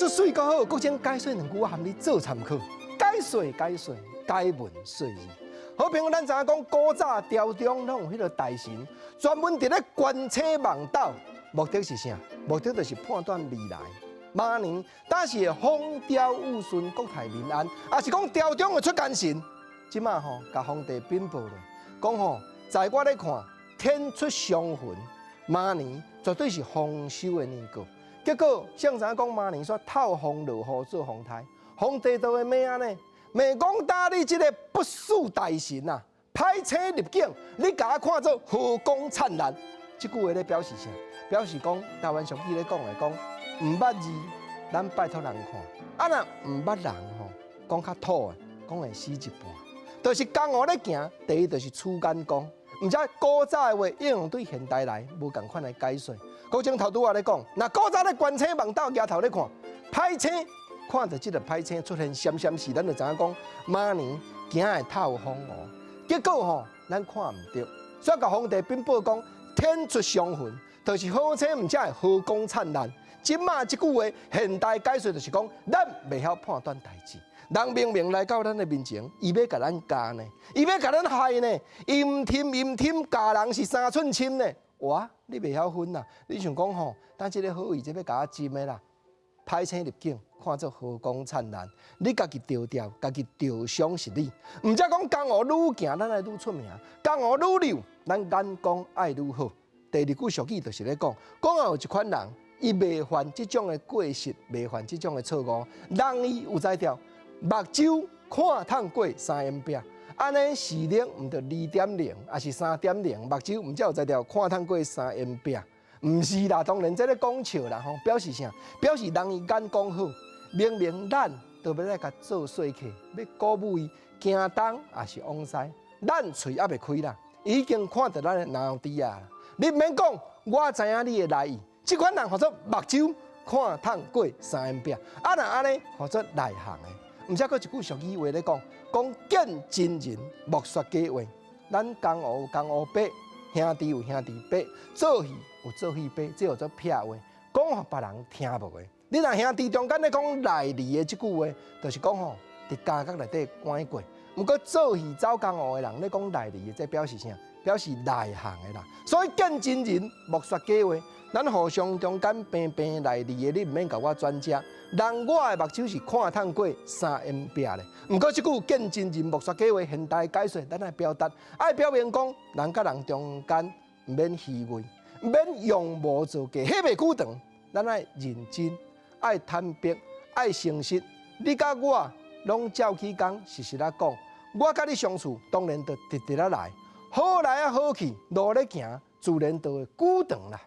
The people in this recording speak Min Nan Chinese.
說媠閣好，國政解說兩句，我含你做參考。解說解說，解文說字。好朋友，咱知影講古早朝中攏有彼個大臣，專門佇咧觀星望斗，目的是啥？目的就是判斷未來。明年敢是會風調雨順、國泰民安，抑是講朝中會出奸臣？這馬吼，共皇帝稟報咧，講吼，在我咧看，天出祥雲，明年絕對是豐收的年過。結果，誰知影講明年煞透風落雨做風颱，皇帝就會罵按呢，罵講打你這個不事大臣啊，歹星入境，你共我看做和光燦爛。這句話咧表示啥？表示講台灣俗語咧講的講，毋捌字，咱拜託人看；啊，若毋捌人吼，講較土的，講會死一半。就是江湖咧行，第一就是趨眼光。毋知古早的話應用對現代來無仝款的解說。國政頭拄仔咧講，若古早咧觀星望斗，舉頭咧看，歹星，看著這个歹星出現閃閃時，咱就知影講，明年驚會透風雨。結果吼，咱看毋著，所以共皇帝稟報講，天出祥雲，就是好星毋才會和光燦爛。這馬這句話現代解說就是講，咱袂曉判斷代誌。人明明來到咱的面前，伊欲共咱教呢，伊欲共咱害呢，陰忝陰忝教人是3寸深呢。哇，你袂曉分啦！你想講吼，等這个好意，這欲共我針的啦，歹星入境，看做和光燦爛，你家己著掉，家己著傷是你。毋才講江湖愈行，咱愛愈出名；江湖愈溜，咱眼光愛愈好。第二句俗語就是咧講，講有一款人，伊袂犯這種的過失，袂犯這種的錯誤，人伊有才調。目睭看透過三暄壁，按呢視力毋著2.0，抑是3.0？目睭毋才有才調看透過三暄壁，毋是啦，當然這咧講笑啦吼，表示啥？表示人伊眼光好，明明咱都欲來共做說客，欲鼓舞伊行東抑是往西，咱喙猶未開啦，已經看著咱的腦袋啊！你毋免講，我知影你的來意。這款人號做目睭看透過三暄壁，啊若按呢號做內行的。毋才閣一句俗語話咧講，講見真人莫說假話。咱江湖有江湖伯，兄弟有兄弟伯，做戲有做戲伯，這號做癖話，講予別人聽無的。你若兄弟中間咧講內裡的這句話，就是講吼，佇家國內底關過。毋過做戲走江湖的人咧講內裡的，這表示啥？表示內行的啦。所以見真人莫說假話。咱互相中間平平內裡的，你毋免共我轉食。人我的目睭是看透過三暄壁咧。毋過這句見真人莫說假話，現代解說，咱愛表達，愛表明講人佮人中間毋免虛偽，毋免用無做假，彼袂久長。咱愛認真，愛坦白，愛誠實。你佮我攏照起工，實實仔講，我佮你相處，當然就直直仔來，好來啊好去，路咧行，自然就會久長啦。